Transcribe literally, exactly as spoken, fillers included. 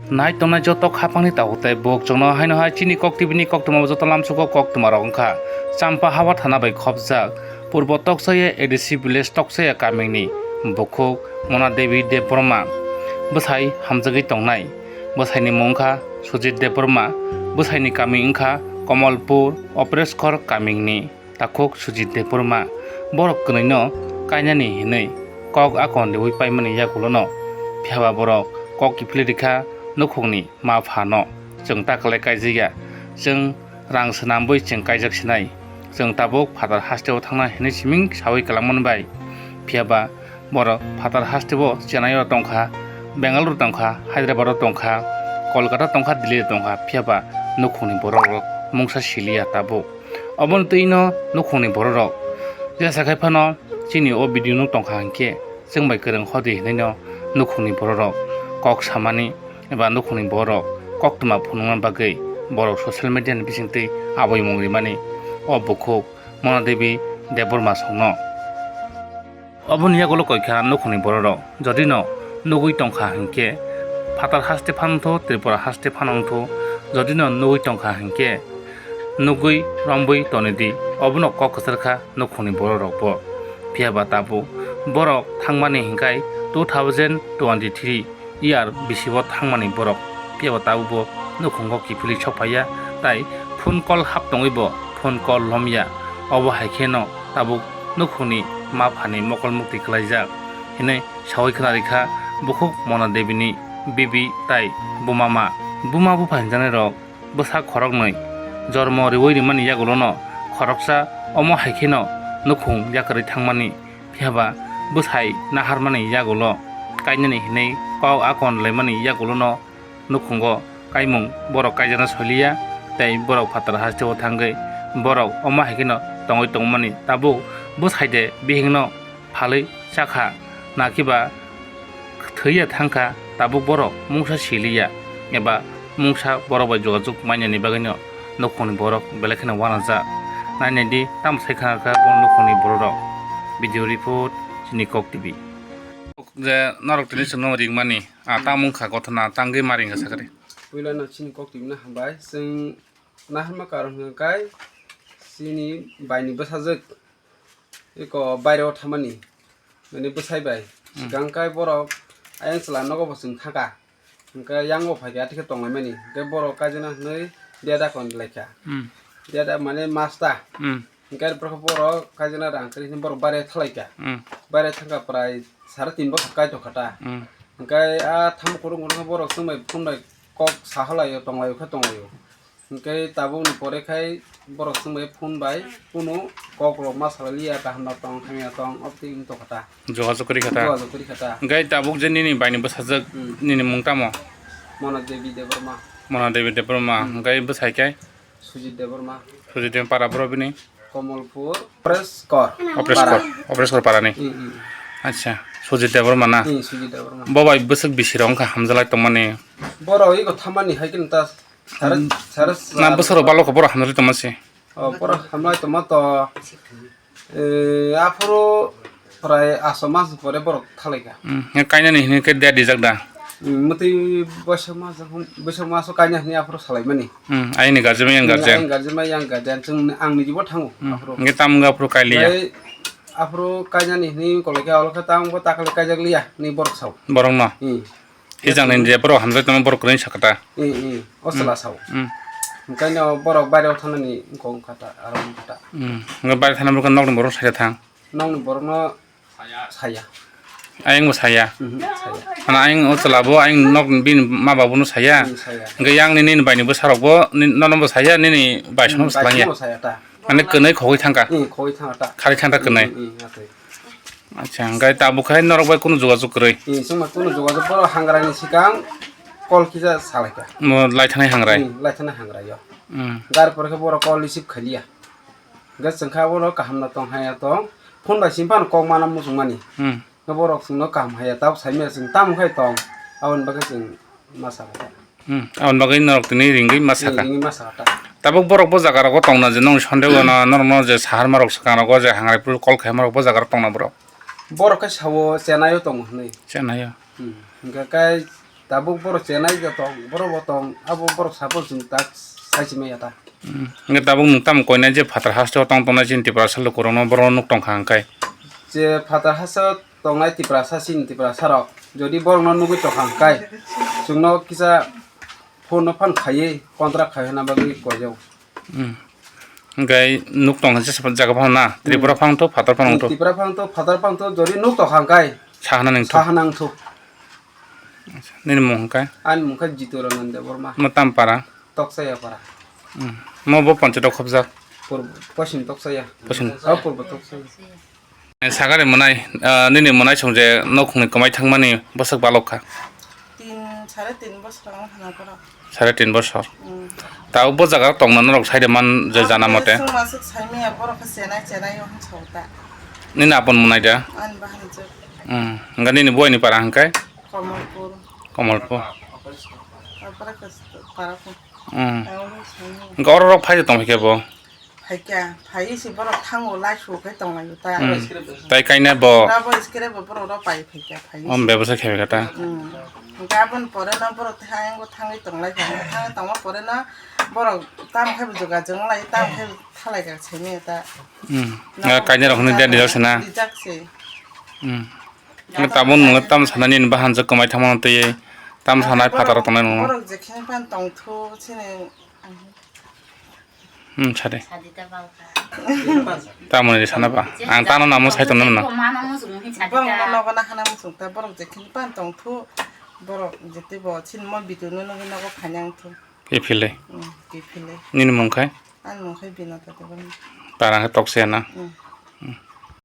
Nai tongnai joto khapangni tabuk tei buk chwngno haino hai chini Kok T V ni koktwma joto lamsugo koktwma rok wngkha Champa Hawa thana bai khopjak Purbo Toksaya A D C village Toksaya kamini bukhuk Mona Devi Debbarma bwsai hamjagwi tongnai. Bwsaini mung wngkha Sujit Debbarma, bwsaini kami wngkha Komolpur Opereskor kamini. Takhuk Sujit Debbarma borok kwnwino kainani hinwi kok akon riwi paimani yagulono, phiyaba borok kok kiphilwi rikha nukhungni ma phano. Chwng ta kwlai kaijak ya, chwng rang swnambwi chwng kaijak sinai, chwng tabuk phatar hasteo thangna hinwi siming sawi kwlangmani bai. Phiyaba borok phatar hasteo Chennai o tongkha, Bengaluru tongkha, Hyderabad o tongkha, Kolkata tongkha, Delhi o tongkha, phiyaba nukhungni borok rok mungsa siliya tabuk. Oboni twi no nukhungni bororok jesa khai phano chini o video no tongkha hinkhe chwng bai kwrwng hodi hinwi no nukhungni bororok kok samani eba nukhungni borok koktwma phunukna bagwi borok social media ni bisingtwi aboimung rimani o bukhuk Mona Devi Debbarma songno. Oboni yagulo koikha nukhungni bororok, jodino nugwi tongkha hinkhe phatar haste phano wngthu, Tripura haste phano wngthu, jodino nugwi tongkha hinkhe nugwi rombwi tonidi. Obono kok kwchar kha nukhungni bororokbo. Phiyaba tabuk borok thangmani hinkhai two thousand twenty three year bisibo thangmani borok, phiyaba tabukbo nukhungo kiphilwi sokphaiya, tai phone call hap tongwibo phone call lomya. Obo hai kheno tabuk nukhungni ma phani mokol mukti khlaijak hinwi sawi khna rikha bukhuk Mona Devi ni bibi tai buma ma. Buma bupha hinjaknai rok bwsa khoroknwi jormo riwi rimani yagulono khoroksa, omo hai kheno nukhung yakarwi thangmani. Phiyaba bwsai naharmani yagulo kainani hinwi kok akon laimani yagulono nukhungo kaimung borok kaijakna soliya, tei borok phatar hasteo thangwi borok omo hai kheno tongwi tongmani. Tabuk bwsai de bihikno phalwi chakha, nakiba thwiya thangkha, tabuk borok mungsa siliya eba mungsa borok bai jogajog mainani bagwino nukhungni borok belai kheno uanajak. Nainai di, tamo sai khna kha bo nukhungni bororok. Video report, chini Kok T V. Je norok tini chwngno ringmani, a, tamo wngkha gothona, tangwi ma ringkha sakari. Puila no chini Kok T V no hambai, chwng naharma karon hwnkha kai chini baini bwsajwk. Eko baireo thamani, mane bwsai bai. Hmm. Swkang kai borok ayang chwla nogo bo chwng thangkha. Hwnkhe yango phaikha, athikhe tonglaimani. Hwnkhe borok kaijana hwnwi deda kon laikha. Hmm. Deda mane masta. Hmm. Hwnkhe borok, borok kaijana rang kwrwi hwnwi borok baire thalaikha. Hmm. Baire thangkha prai sare tin bochor kaitokha ta. Hmm. Hwnkhe a thamuk kwrwng kwrwngkhe borok chwngbai phone bai kok sahalaio, tonglaio khe tonglaio. Hwnkhe tabukni pore khai borok chwngbai phone bai kunu kokrok ma salai liya, kaham no tong, hamya tong, obotwi wng tongkha ta. Jogajog kwrwi kha ta. Jogajog kwrwi kha ta. Hwnkhe tabuk je nini baini bwsajwk, hmm, nini mung tamo? Mona Devi Debbarma. Mona Devi Debbarma. Hmm. Hwnkhe bwsai khe? Sujit Debbarma. Sujit Debbarma para boro bini? Komolpur. Opreskor. Opreskor. Para. Opreskor parani. Hmm, hmm. Acha, Sujit Debbarma na? Hmm, Sujit Debbarma. Bo bai bwswk bisi rok wngkha hamjalai tongmani? Borok iko thamani hai khe ta. Sare, hmm, sare na sal. Bwswk rok balok khe borok hamjagwi tongma se? O, borok hamjagwi tongma to, eh, aphuru prai aso mas pore borok thalaikha. Hmm, ya kainani hini khe date rijak da? Hmm, mwtwi boisak mas, boisak maso kaina hini aphuru salaimani. Hmm, ayini guardian, yang, hmm, guardian. Ayang guardian, yang guardian, chwng ang nijibo thango, hmm, aphuru. Hingke tamo wngkha aphuru kailiya? Tei aphuru kainani hini kolokhe, olokhe tamo bo takle kaijak liya, ni borok sao. Borok no? Hmm. Hijang ni je borok hamjak tongma borok kwrwini sakha ta. Ih, ih, o chwla sao. Hmm. Hwnkhe no borok baireo thanani wngkha ta, aro wngkha ta. Hmm. Hwnkhe baire thana borok nokni borok saida thang. Nokni borokno saya. Ayang bo saya. Mhm, saya. Hana ayang o chwla bo ayang nok bini ma babu no saya. Hmm, saya. Hwnkhe yang nini baini bwsa rok bo nono bo saya, nini bai sono bo saya. Hmm, bai sono bo saya ta. Mane kwnwi khogwi thangkha. Hmm, khogwi thangkha ta. Khari thangkha kwnwi. Hmm, hmm, hmm, atwi. Acha, hwnkhe tabuk hai norok bai kunu jogajog kwrwi? Ee, chwng bai kunu jogajog, borok hangrai ni swkang call kisa salai kha. Mo lai thanai hangrai? Ee, lai thanai hangrai o. Hmm. Gari pore khe borok call receive khai liya. Hwnkhe chwng kha bono kaham no tong, hamya tong. Phone bai simi phano kok mana muchung mani. Hmm. Hwnkhe borok chwngno kaham haya, tabuk sai maya chwng tamo khai tong. Aboni bagwi chwng ma sa kha. Hmm, aboni bagwi norok tini ringwi ma sakha. Ringwi ma sakha ta. Tabuk borok bo jaga rogo tongna je nong sonde gana norokno je sahar ma rok swkang rogo je hangrai phuru call khaima rok bo jaga rok tongna borok. Borok khe sao Chennai o tongo hwnwi. Chennai o. Hmm, hwnkhe kai Tabuk borok chenai ja tong, borok bo tong, abo borok sabo chwng tak sai si maya ta. Hmm. Hwnkhe tabuk nwng tamo koinai je phatar hasteo tong tongnai chini Tiprasa lukurokno borokno nuk tong kha hwnkhe? Je phatar hasteo tongnai Tiprasa chini Tiprasa rok jodi borokno nugwi tong kha hwnkhe chwngno kisa phone no phan khaiwi contract khai hwnna bagwi koijao. Hmm. Hwnkhe nuk tong kha je jaga phano na, Tripura phano to phatar phano to. Tripura phano to phatar phano to jodi nuk tong kha hwnkhe Sahana nang thuk. Sahana nang thuk. Nini mung hwnkhe? Ani mung khe Jitu Ranjan Debbarma. Mo tam para? Toksaya para. Hmm. Mo bo ponchayat o khobjak? Purbo, Poschim Toksaya. Poschim. Oh, Purbo Toksaya. Eh, sagari mwnai, ah, nini mwnai song je nokhungni kwmai thangmani bwswk balok kha? Tin, sare tin bosor wng khana borok. Sare tin bosor. Hmm. Tabuk bo jaga tongna norok sai de man je jana mote. Chwng masuk sai maya borok khe chenai chenai o hwn sao ta. Nini apon mwnai da? Ani bahan je. Hmm. Hwnkhe nini buini para hwnkhe? Kamalpur. Kamalpur. Apara kas-, para ko. Hmm. Ang oro sai maya. Hwnkhe oro rok phai de tong khe bo? Phaikha, phai se borok thango lai su khe tong lai ta. Hmm. Tai kaina bo? Abo iskere bo borok rok pai phaikha, phai. Om bebasa khe ta. Hmm. Hwnkhe aboni pore no borok thang, thangwi tong lai kha. Thangwi tongma pore no borok tam khe bo joga jwng lai, tam khe thalai kha simi ta. Hmm. Nga kaina rok hwnwi dia dijak se na? Dijak se. Hmm. Nga tabuk nwngo tam sanani ni bahan je kwmai thangmano twi tam sanai phataro tongnai nwngo. Borok je khe pan tong thu sini. Hmm, sade. Sadi ta bang kha. Tamoni sana ba. Ang tano namo sai tongno na. Ko mano musung hi sadi ta. Bang no nogo na hana musung ta borok je khin pan tong thu borok je te bo chin mo bidu no nogo nogo phanyang thu. Ke phile. Hmm, ke phile. Nini mung khai? Ani mung khai Binata Debbarma. Parang khe tokse na. Hmm. Hmm.